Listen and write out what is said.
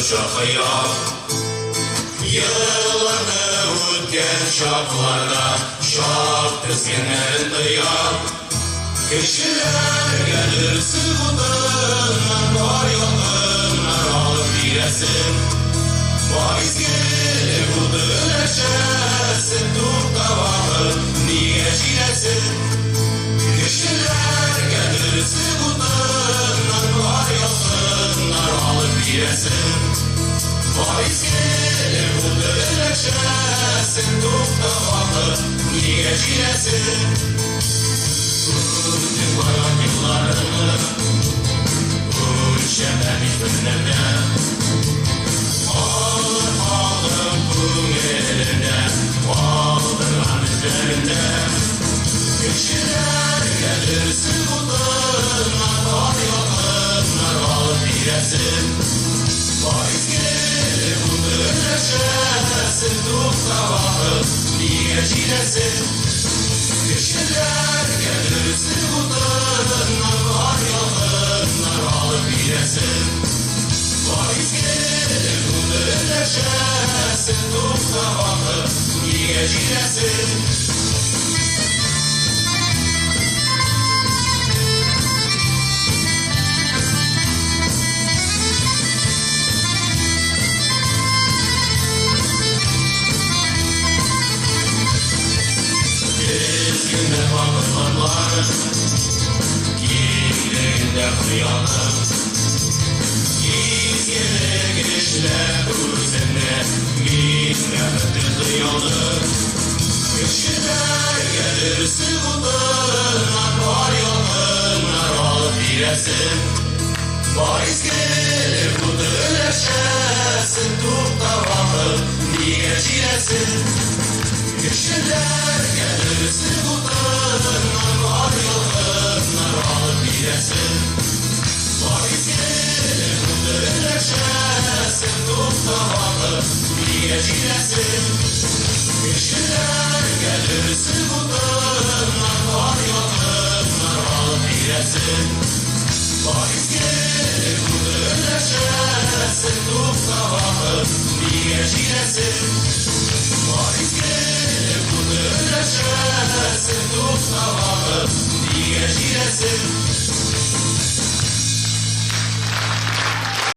оча хыял. Елларны үткән чакларда чак тезгеннәрен тыя. Кешеләргә дөресен утыннан бар ялкыннар алып бирәсен. Бар изгелек уты өләшәсен, тукта вакыт, нигә җирәсен? Кешеләргә дөресен утыннан бар ялкыннар алып бирәсен. Бар изгелек уты өләшәсен, тукта вакыт, нигә җирәсен? Үтеп барган елларны үлчәмәм һич көннәрдә. Алыр калдым күңелемдә, калдырган эзләремдә. Кешеләргә дөресен утыннан бар ялкыннар алып бирәсен. Бар изгелек уты өләшәсен, тукта вакыт, нигә җирәсен? Кешеләргә дөресен утыннан бар ялкыннар алып бирәсен. Бар изгелек уты өләшәсен, тукта вакыт, нигә җирәсен? Тезгендә вакытлар, киңлегендә хыялым. Изгелек эшләп үземне, мин бәхетле тоялдым. Кешеләргә дөресен утыннан бар ялкыннар алып бирәсен. Бар изгелек уты өләшәсен, тукта вакыт, нигә җирәсен? Кешеләргә дөресен утыннан бар ялкыннар алып бирәсен. Бар изгелек уты өләшәсен, тукта вакыт, нигә җирәсен? Кешеләргә дөресен утыннан бар ялкыннар алып бирәсен. Бар изгелек уты өләшәсен, тукта вакыт, нигә җирәсен? Бар изгелек уты өләшәсен, тукта вакыт, нигә җирәсен?